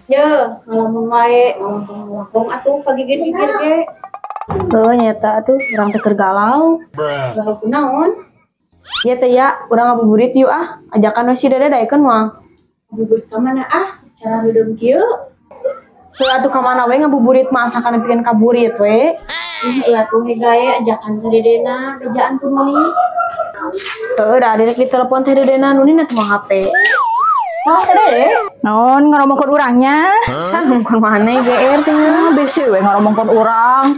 Ye, ngalamun wae, ngalamun atuh pagigir-gigir ge. Heuh nyata atuh urang teh keur galau. Galau kunaon? Ieu teh ya, urang ngabuburit yuk ah. Ajakan we si Dede daekeun moal. Ngabuburit ka mana ah? Cara heudeung kieu. Heuh atuh ka mana we ngabuburit mah asakan nepikeun ka burit we. Heuh atuh hegae ajakan ka Dedena, bejaan ku Nuni. Heuh da direk ditelepon teh Dedena Nuni na teh mah HP. Wah, teh Dede. Naon ngaromongkeun urangnya? San ngomongkeun maneh GR teh nya. Bisi we ngaromongkeun urang.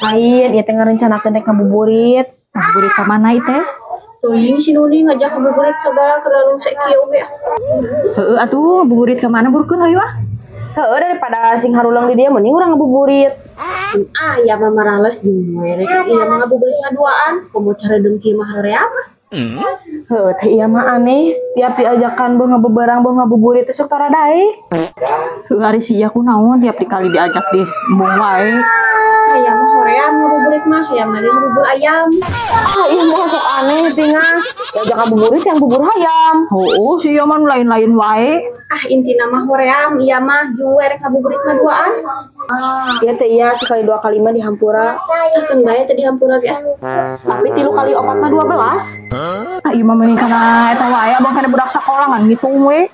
Lain, ieu teh ngarencanakeun rek ngabuburit. Ngabuburit ka mana ieu teh? Teuing si Nuni ngajak ngabuburit sagala keur lalungse kieu ge. Heueuh atuh ngabuburit ka mana burkeun hayu ah. Heueuh daripada sing harulang di dieu mending urang ngabuburit. Ah, ieu mah marales jeung we rek ieu mah ngabuburit ngaduaan, komo caredeung kieu mah haream. Heueuh teh ieu mah aneh, tiap diajakan beuh ngabeberang beuh ngabuburit teh sok tara daek. Heueuh ari sia kunaon tiap dikali diajak deh embung wae. Hayam mah hoream ngabuburit mah, hayam lagi ngabubur ayam. Ah, ieu mah sok aneh tingah. Diajak ngabuburit yang bubur hayam. Heueuh si ieu mah nu lain-lain wae. Ah, intina mah hoream, ieu mah juwe rek ngabuburit mah duaan. Ieu teh iya sekali dua kali mah dihampura. Ah, keun bae teh dihampura ge ah. Tapi 3 kali 4 mah 12. Ah, ieu mah mending kana eta wae abang kana budak sakola ngan ngitung we.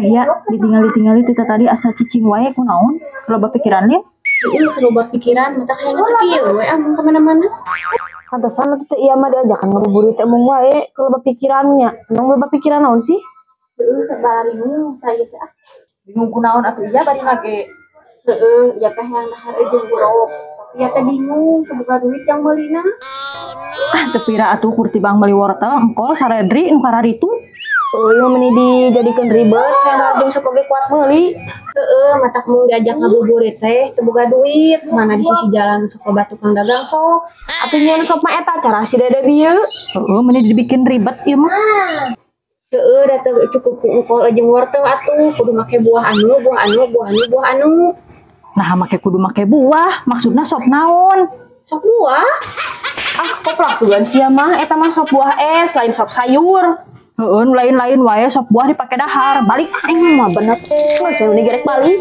Ya, ditinggali-tingali teh tadi asa cicing wae kunaon? Loba pikiran nih. Heeh, loba pikiran mata hayang teh kieu we ah mun ka mana-mana. Pantesan atuh teh ieu mah diajakan ngabuburit teh embung wae ke loba pikirannya. Emang loba pikiran naon sih? Heeh, sabararingung tah ieu teh ah. Bingung kunaon atuh iya bari lage. Heeh, ieu teh hayang dahar jeung sop. Tapi ieu teh bingung teu boga duit yang meulina. Ah, teu pira atuh kur tibang meuli wortel engkol saredri nu kararitu. Oh, ieu mah meni dijadikeun ribet, hayang dahar jeung sop oge kuat meuli. Heeh, matak mun diajak ngabuburit teh teu boga duit, mana di sisi jalan sok loba tukang dagang sop. Atuh nyeun sop mah eta cara si Dede bieu. Heeh, meni dibikin ribet ieu mah. Heeh, da teu cukup ku engkol jeung wortel atuh, kudu make buah anu, buah anu, buah anu, buah anu. Nah, make kudu make buah, maksudna sop naon? Sop buah? Ah, koplak sugan sia mah eta mah sop buah es, lain sop sayur. Heeh, nu lain-lain wae sop buah dipake dahar. Balik aing mah bener. Geus nu digerek balik.